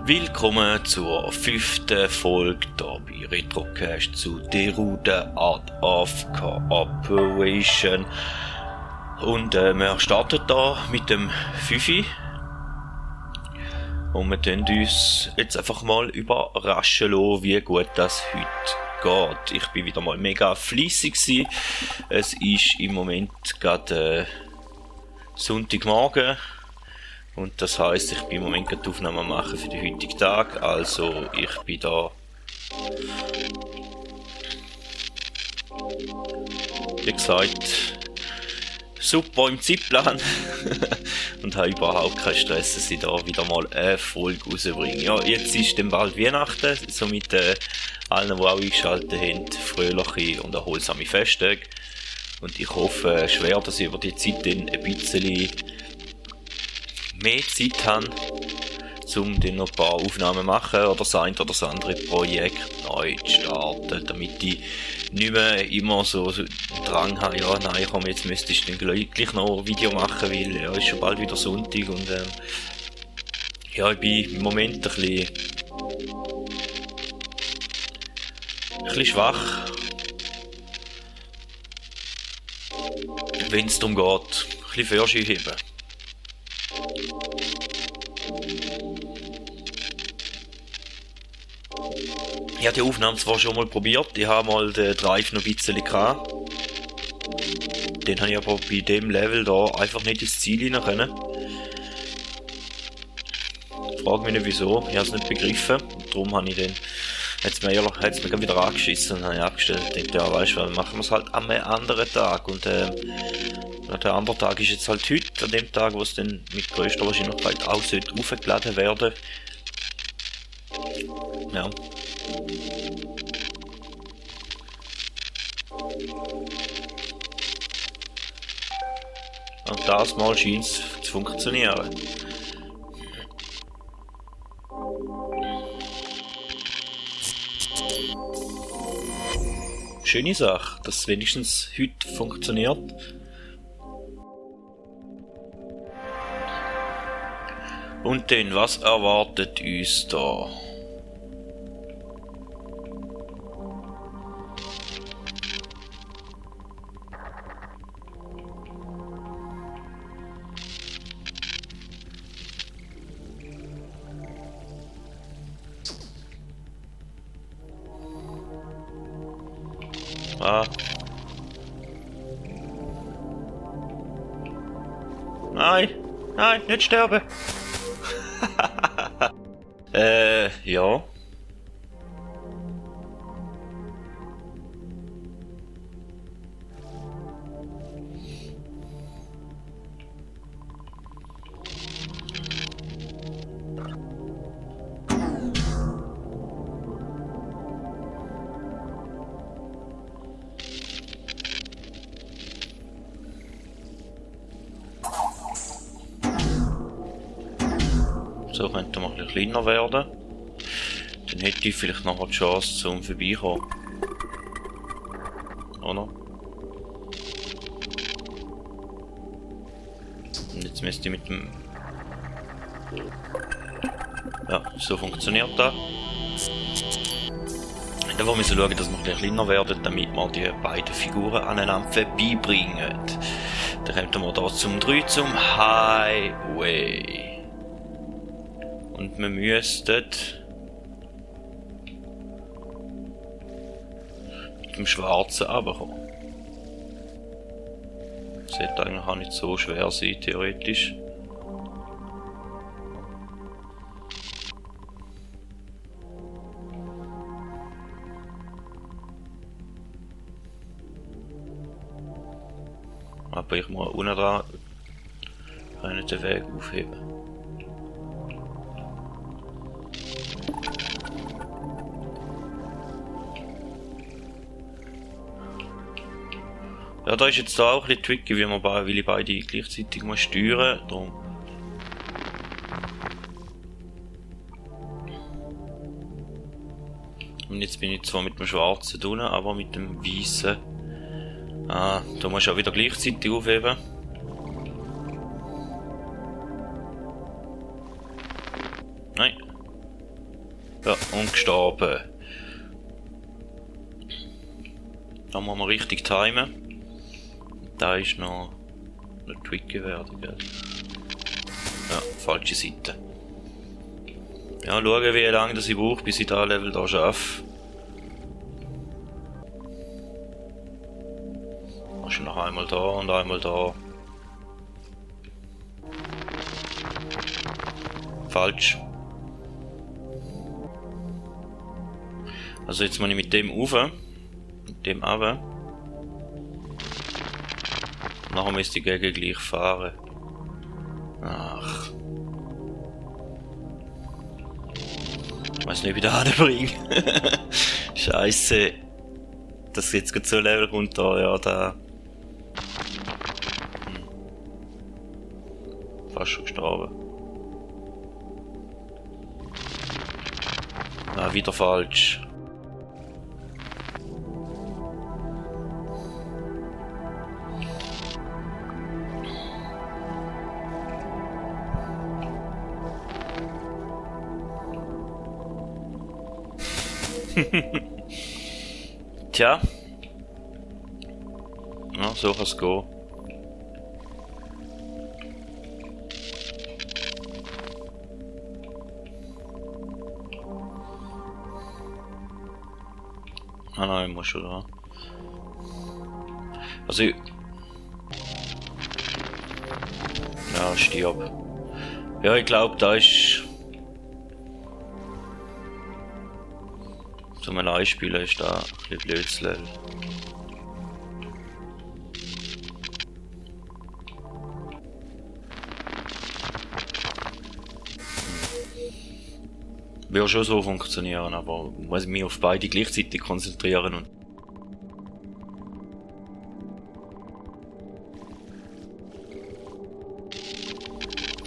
Willkommen zur 5. Folge hier bei Retrocast zu Deru The Art of Cooperation. Und wir starten hier mit dem 5. Und wir tun uns jetzt einfach mal überraschen lassen, wie gut das heute geht. Ich bin wieder mal mega fleissig gewesen. Es ist im Moment gerade Sonntagmorgen. Und das heisst, ich bin im Moment gerade die Aufnahme machen für den heutigen Tag. Also ich bin da, wie gesagt, super im Zeitplan und habe überhaupt keinen Stress, dass ich da wieder mal eine Folge rausbringe. Ja, jetzt ist dann bald Weihnachten, somit allen, die auch eingeschaltet haben, fröhliche und erholsame Festtage. Und ich hoffe schwer, dass ich über die Zeit dann ein bisschen mehr Zeit habe, um dann noch ein paar Aufnahmen zu machen oder das eine oder das andere Projekt neu zu starten, damit ich nicht mehr immer so Drang habe, ja nein komm, jetzt müsste ich dann gleich noch ein Video machen, weil ja, ist schon bald wieder Sonntag und ja, ich bin im Moment ein bisschen schwach, wenn es darum geht, ein bisschen Führerschein heben. Ich habe die Aufnahme zwar schon mal probiert, ich habe mal den Drive noch ein bisschen gehabt. Den habe ich aber bei dem Level da einfach nicht ins Ziel rein können. Ich frage mich nicht wieso, ich habe es nicht begriffen. Und darum habe ich den, hat's mir wieder angeschissen und habe ich abgestellt. Ich dachte, ja weißt du, machen wir es halt an einem anderen Tag. Und der andere Tag ist jetzt halt heute, an dem Tag, wo es dann mit größter Wahrscheinlichkeit auch aufgeladen werden. Ja. Und das Mal scheint es zu funktionieren. Schöne Sache, dass es wenigstens heute funktioniert. Und dann, was erwartet uns da? Ah. Nein, nein, nicht sterben. Ja. So könnte man ein bisschen kleiner werden. Dann hätte ich vielleicht noch eine Chance zum Vorbeikommen. Oder? Und jetzt müsste ich mit dem... Ja, so funktioniert das. Dann wollen wir so schauen, dass wir ein bisschen kleiner werden, damit wir die beiden Figuren aneinander vorbeibringen. Dann kommen wir hier zum 3 zum Highway. Und wir müssten mit dem Schwarzen runterkommen. Das sollte eigentlich auch nicht so schwer sein, theoretisch. Aber ich muss unten dran den Weg aufheben. Ja, da ist jetzt da auch ein bisschen tricky, weil ich beide gleichzeitig muss steuern. Darum. Und jetzt bin ich zwar mit dem Schwarzen unten, aber mit dem Weißen. Ah, da musst du auch wieder gleichzeitig aufheben. Nein. Ja, und gestorben. Da muss man richtig timen. Da ist noch eine Twicke werden, gell? Ja, falsche Seite. Ja, schauen, wie lange das ich brauche, bis ich das Level da schaffe. Machst du noch einmal da und einmal da. Falsch. Also jetzt muss ich mit dem rauf. Mit dem runter. Nachher müsste ich gegen gleich fahren. Ach. Ich weiß nicht, wie der hinbringt. Scheiße. Dass jetzt gerade so ein Level kommt da, ja, da. Fast schon gestorben. Ah, wieder falsch. Tja. Ja, so kann es gehen. Ah nein, ich muss schon da. Also ich... Ja, stirb. Ja, ich glaube, da ist... Zum Einspielen ist da ein bisschen blödes Level. Würde schon so funktionieren, aber muss ich mich auf beide gleichzeitig konzentrieren und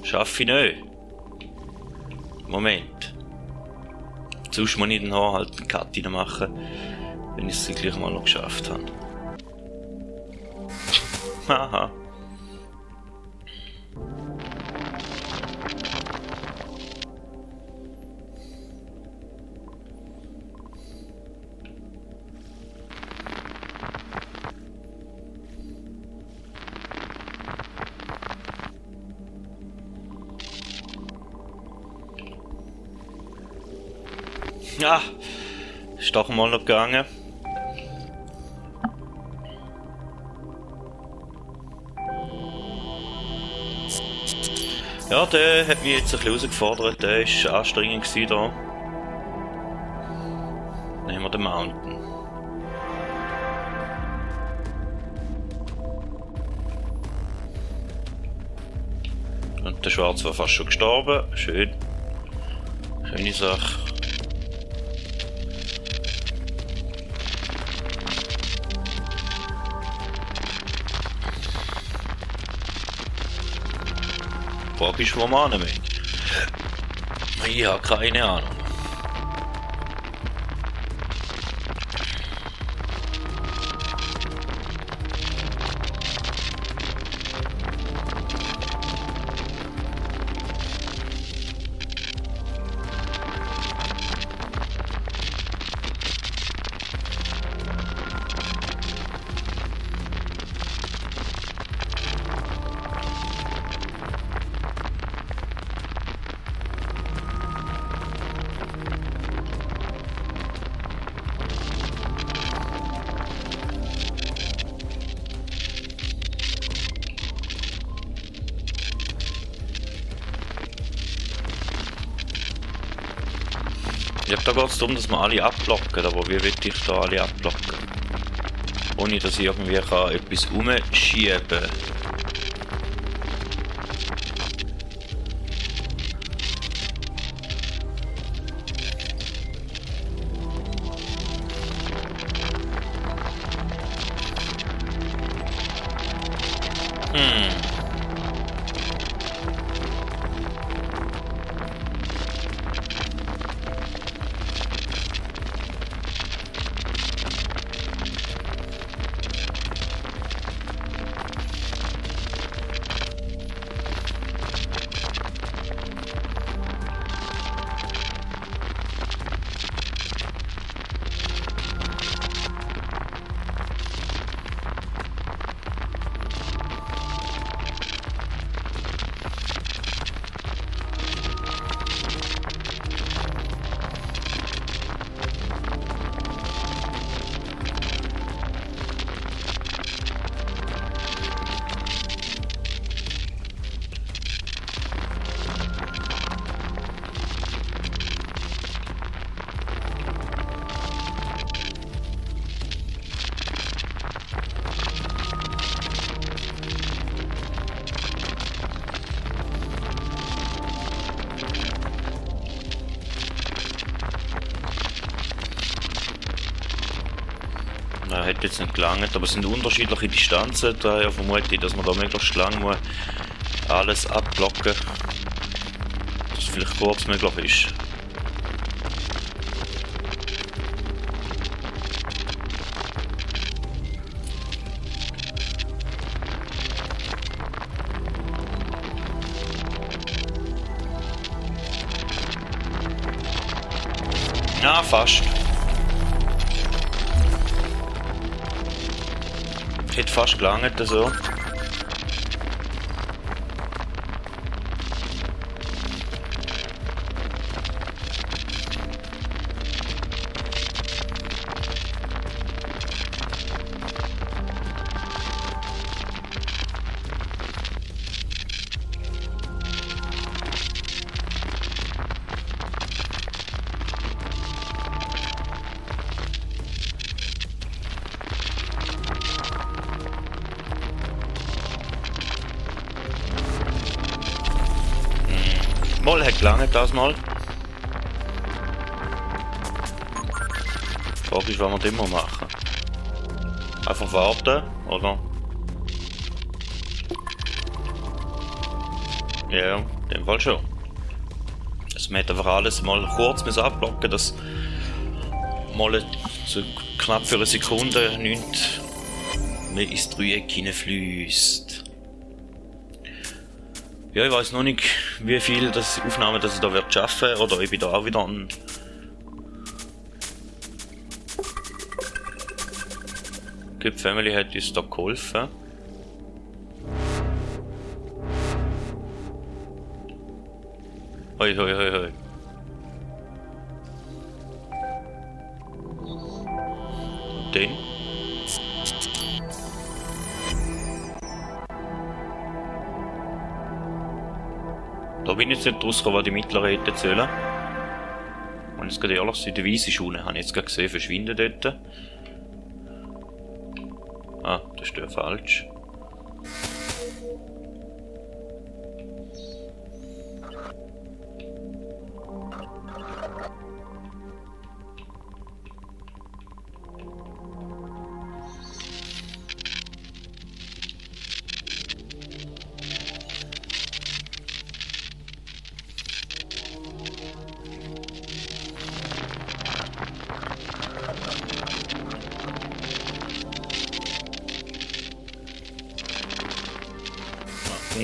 schaffe ich nicht. Moment. Sonst muss ich dann halt einen Cut machen, wenn ich es gleich mal noch geschafft habe. Haha. Ja, ist doch mal noch gegangen. Ja, der hat mich jetzt ein bisschen herausgefordert, der war anstrengend da. Nehmen wir den Mountain. Und der Schwarze war fast schon gestorben. Schön. Schöne Sache. Die Frage ist, wo wir hin müssen. Ich habe keine Ahnung. Ich glaube, da geht es darum, dass wir alle abblocken, aber wie will ich da alle abblocken? Ohne dass ich irgendwie etwas umschieben kann. hat jetzt nicht gelangt, aber es sind unterschiedliche Distanzen, daher vermute ich, dass man da möglichst lang muss alles abblocken, dass es vielleicht kurz möglich ist. Ja, fast. Hätte fast gelangt, so. Mal hat gelangt das mal. Die Frage ist, was wir das immer machen. Einfach warten, oder? Ja, in dem Fall schon. Also man hat einfach alles mal kurz abblocken, dass mal so knapp für eine Sekunde nichts mehr ins Dreieck hineinfließt. Ja, ich weiß noch nicht, wie viel das Aufnahmen das ich da wird schaffen, oder ob ich da auch wieder ein Good Family hat uns da geholfen. Hoi, hoi, hoi, hoi. Den. Da bin ich jetzt nicht rausgekommen, was die mittleren hätten zählen. Und jetzt gerade ehrlich sein, die weisse Schuhe habe ich jetzt gerade gesehen, verschwinden dort. Ah, das ist ja falsch.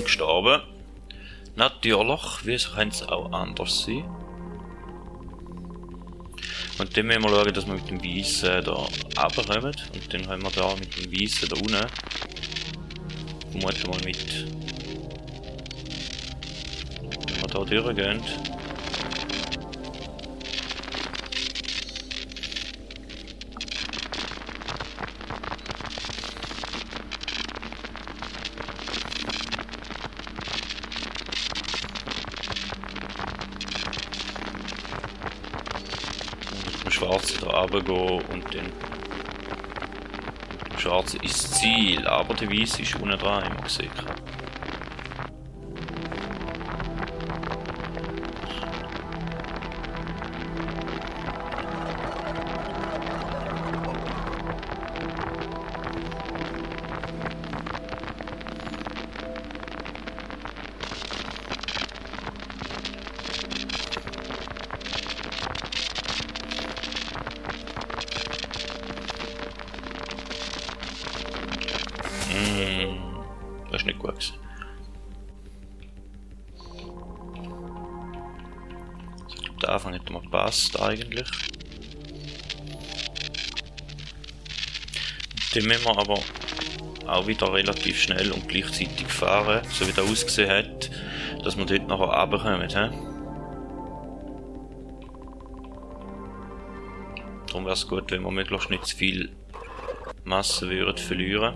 Gestorben. Natürlich, wieso kann es auch anders sein? Und dann müssen wir schauen, dass wir mit dem Weißen da runterkommen. Und dann haben wir da mit dem Weißen da unten. Vermutlich mal mit. Wenn wir da durchgehen. Schwarze da runtergehen und dann Schwarze ist das Ziel, aber der Weiße ist unten dran, immer gesehen. Das ist nicht gut gewesen. Also ich glaube, der Anfang hätte mal gepasst eigentlich. Dann müssen wir aber auch wieder relativ schnell und gleichzeitig fahren, so wie der ausgesehen hat, dass wir dort nachher runterkommen. Darum wäre es gut, wenn wir möglichst nicht zu viel Masse würden verlieren.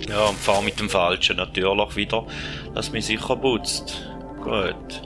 Ja, und fahr mit dem Falschen natürlich wieder, dass mich sicher putzt. Gut.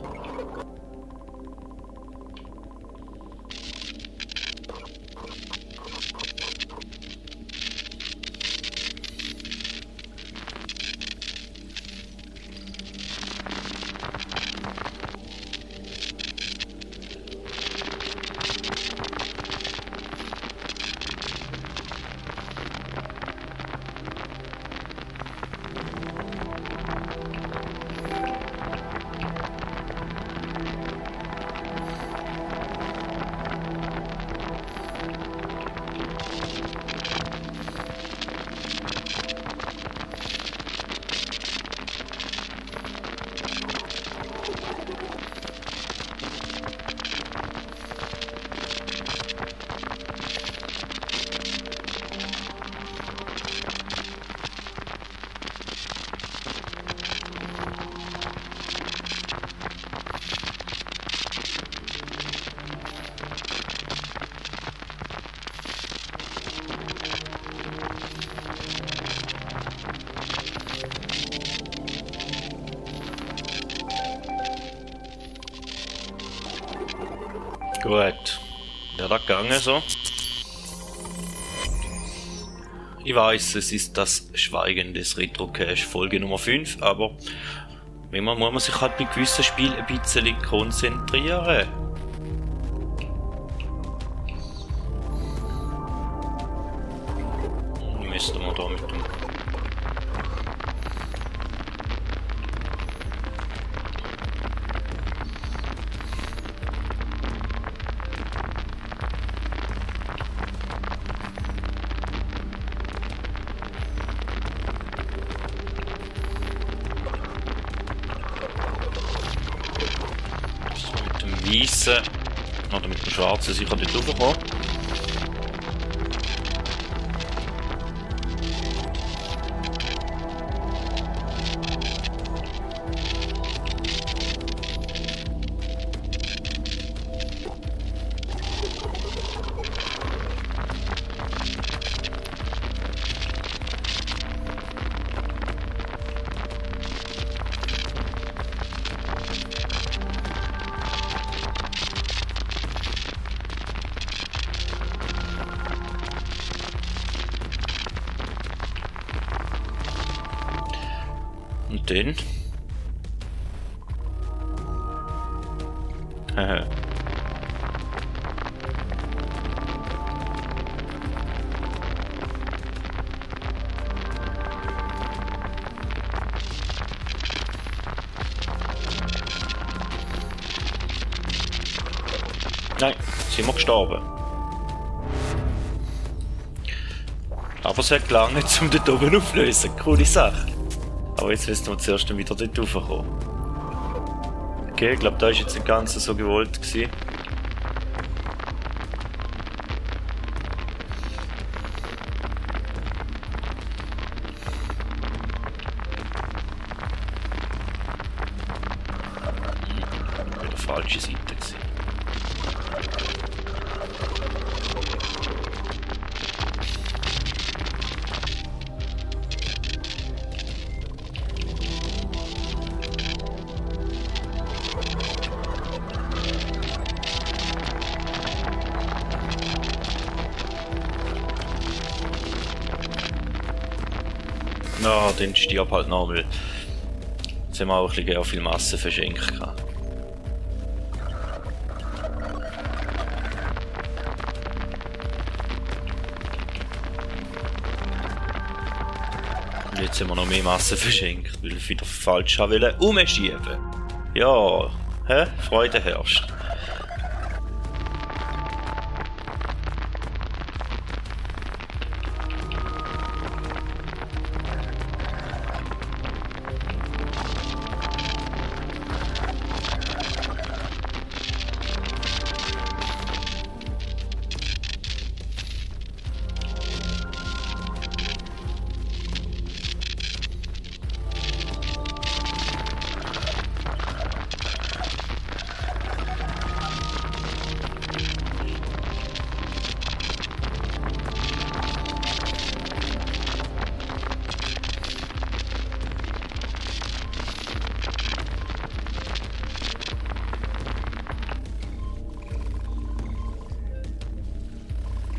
Gut. Ja, da gegangen so. Ich weiß, es ist das Schweigen des Retro-Cache Folge Nummer 5, aber manchmal muss man sich halt bei gewissen Spielen ein bisschen konzentrieren. Müssten wir da mit dem... Weißen oder mit dem Schwarzen sicher nicht raufkommen. Und den. Nein, sind wir gestorben. Aber es hat gelangt, um dort oben aufzulösen. Coole Sache. Aber jetzt müssen wir zuerst wieder dort raufkommen. Okay, ich glaube, da ist jetzt nicht ganz so gewollt gewesen. Bei der falschen Seite gewesen. Ja, dann stirb halt noch, weil jetzt haben wir auch ein bisschen viel Masse verschenkt. Und jetzt haben wir noch mehr Masse verschenkt, weil ich wieder falsch wollte umschieben. Ja, Freude herrscht.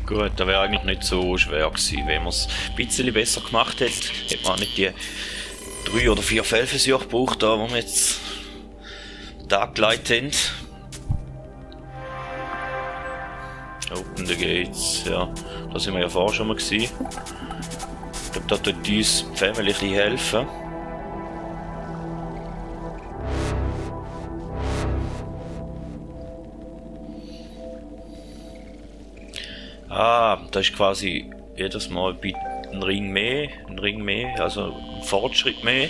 Gut, das wäre eigentlich nicht so schwer gewesen. Wenn man es ein bisschen besser gemacht hätte, hätte man nicht die 3 oder 4 Fehlversuche gebraucht, da, wo wir jetzt Tag geleitet haben. Open the Gates, ja. Da sind wir ja vorher schon mal gewesen. Ich glaube, da tut uns die Family ein bisschen helfen. Ah, das ist quasi jedes Mal ein Ring mehr, also ein Fortschritt mehr.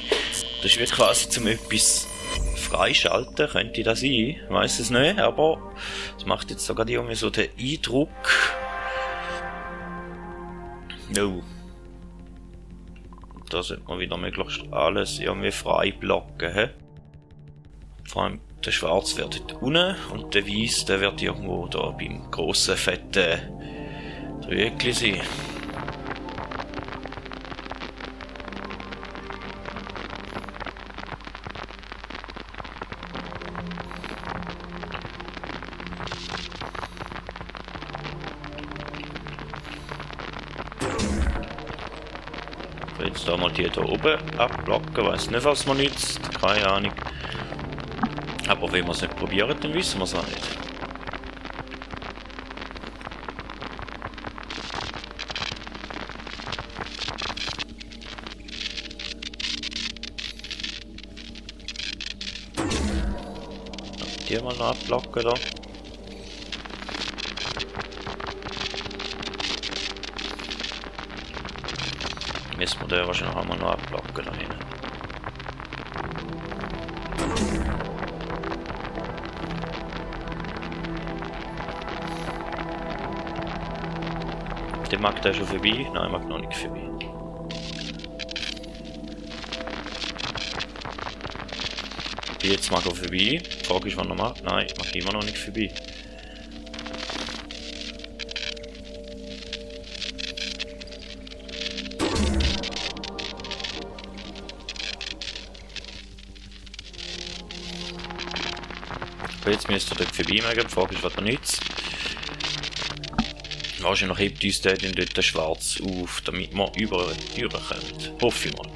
Das wird quasi zum etwas freischalten, könnte das sein, ich weiss es nicht, aber es macht jetzt sogar irgendwie so den Eindruck. Oh. Da sollte man wieder möglichst alles irgendwie frei blocken. He? Vor allem der Schwarz wird dort unten und der Weiß, der wird irgendwo da beim grossen, fetten Dreieckli sein. Jetzt da mal die hier oben abblocken. Weiß nicht, was man nützt. Keine Ahnung. Aber wenn wir es nicht probieren, dann wissen wir es auch nicht. Die mal noch abblocken da. Müssen wir den wahrscheinlich auch mal noch abblocken da hinten. Der mag der schon vorbei? Nein, mag noch nicht vorbei. Jetzt mag er vorbei. Die Frage ist, wann er macht. Nein, ich mag immer noch nicht vorbei. Aber jetzt müsste er dort vorbei machen. Die Frage ist, was er nützt. Wahrscheinlich hebt uns der dann dort schwarz auf, damit wir über die Tür kommen. Hoffe ich mal.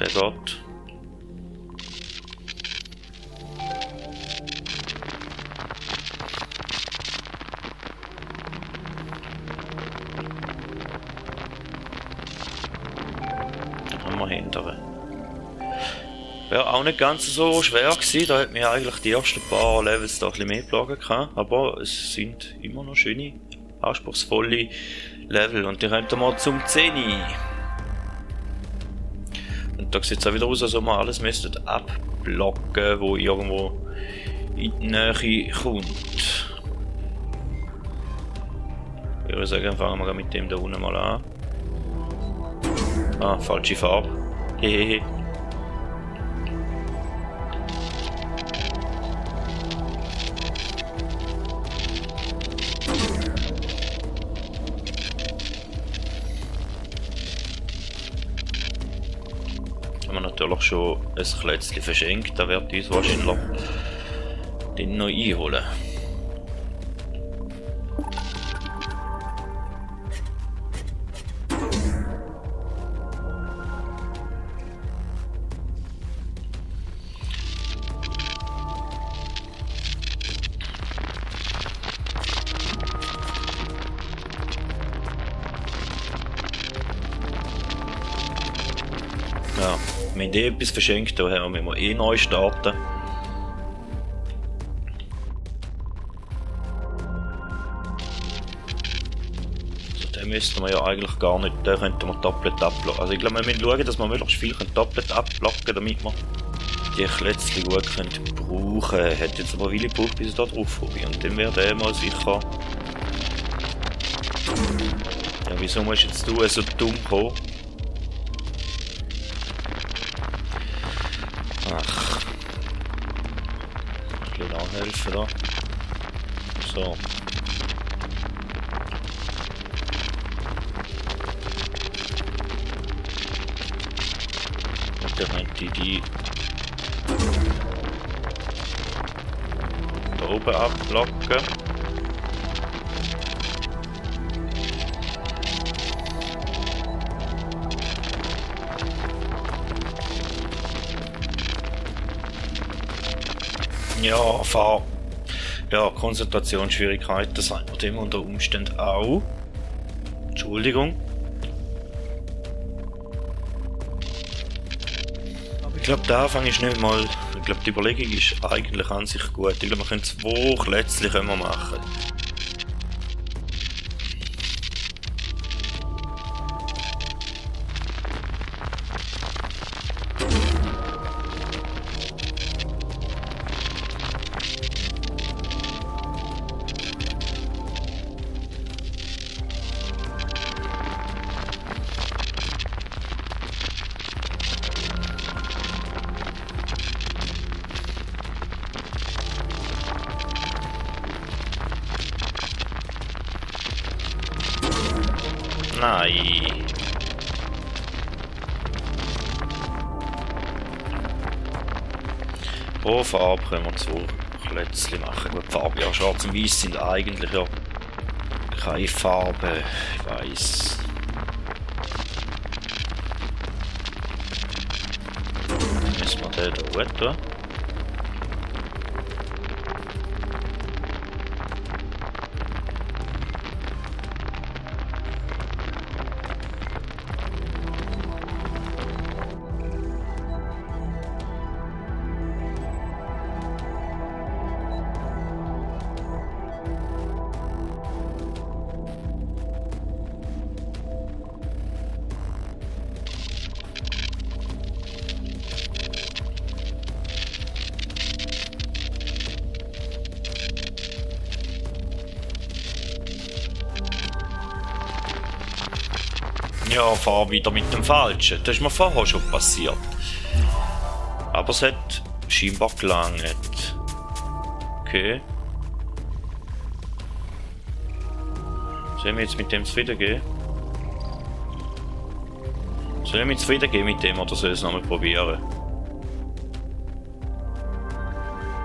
Der dort. Hinterher. Wäre auch nicht ganz so schwer gewesen, da hat mir eigentlich die ersten paar Levels da ein bisschen mehr plagen können, aber es sind immer noch schöne, anspruchsvolle Level und die könnten wir zum 10. Und da sieht es auch wieder aus, als ob wir alles müssten abblocken, wo irgendwo in die Nähe kommt. Ich würde sagen, fangen wir mit dem da unten mal an. Ah, falsche Farbe. Hehehe. Haben wir natürlich schon ein Klötzchen verschenkt, da wird uns wahrscheinlich den noch einholen. Ja, wenn die etwas verschenkt, daher müssen wir eh neu starten. Also den müssten wir ja eigentlich gar nicht, den könnten wir doppelt abblocken. Also ich glaube, wir müssen schauen, dass wir möglichst viel doppelt abblocken, damit wir die Klötzchen gut brauchen können. Hat jetzt aber viele gebraucht, bis ich da drauf habe. Und dann wäre der mal sicher... Ja, wieso musst jetzt du so dumm kommen? Ach. Ich will auch helfen da. So. Und dann könnte ich die da oben abblocken. Ja, ja, Konzentrationsschwierigkeiten sind bei dem unter Umständen auch. Entschuldigung. Aber ich glaube, der Anfang ist nicht mal. Ich glaube, die Überlegung ist eigentlich an sich gut. Ich glaube, wir können 2 Klötzchen machen. Nein. Oh, Farbe können wir 2 Klötzchen machen. Gut, Farbe, ja, schwarz und weiß sind eigentlich ja keine Farbe, ich weiss. Müssen wir den da gut tun? Ja, fahr wieder mit dem Falschen. Das ist mir vorher schon passiert. Aber es hat scheinbar gelangt. Okay. Sollen wir jetzt mit dem zufrieden gehen? Sollen wir zufrieden gehen mit dem oder soll ich es nochmal probieren?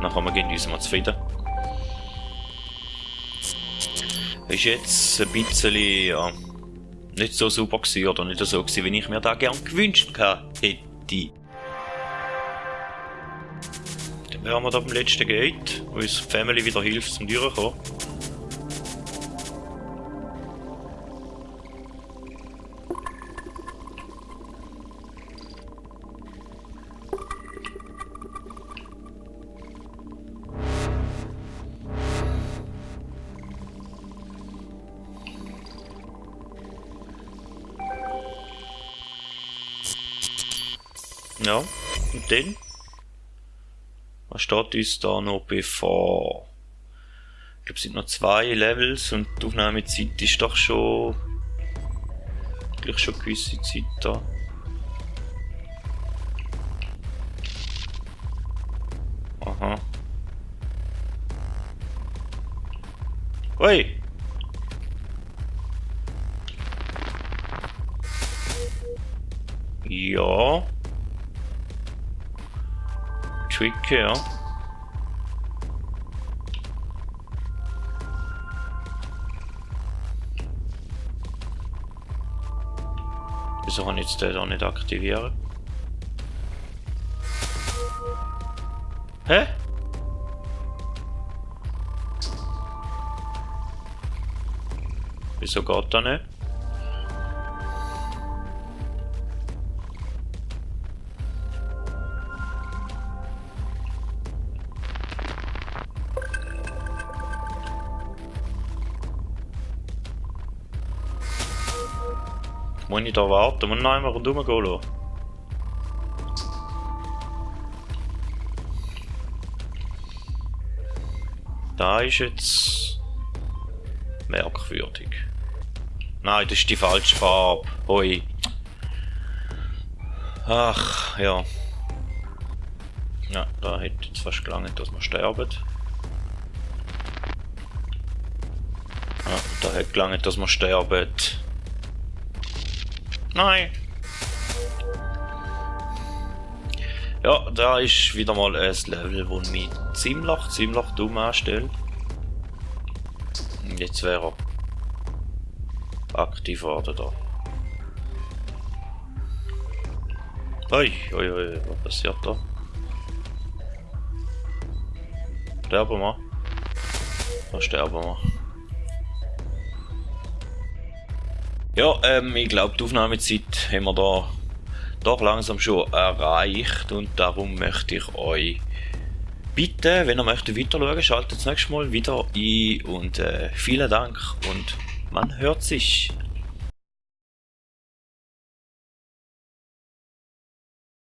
Dann kommen wir uns mal zufrieden. Ist jetzt ein bisschen, ja, nicht so super gewesen, oder nicht so gewesen, wie ich mir da gern gewünscht hätte. Dann wären wir da beim letzten Gate, wo uns die Family wieder hilft zum Durchkommen. Ja, und dann? Was steht uns da noch bevor? Ich glaube, es sind noch 2 Levels und die Aufnahmezeit ist doch schon gleich schon gewisse Zeit da. Aha. Ui! Ja. Tricky, ja. Wieso kann ich jetzt den da nicht aktivieren? Hä? Wieso geht das nicht? Muss ich da warten? Muss ich noch einmal rundherum gehen lassen? Da ist jetzt merkwürdig. Nein, das ist die falsche Farbe. Ui. Ach, ja. Ja, da hätte jetzt fast gelangt, dass wir sterben. Ja, da hätte gelangt, dass wir sterben. Nein! Ja, da ist wieder mal ein Level, das mich ziemlich dumm anstellt. Und jetzt wäre er aktiv worden da. Ui, was passiert da? Sterben wir? Da sterben wir. Ja, ich glaube, die Aufnahmezeit haben wir da doch langsam schon erreicht und darum möchte ich euch bitten, wenn ihr möchtet weiterschauen, schaltet das nächste Mal wieder ein und vielen Dank und man hört sich.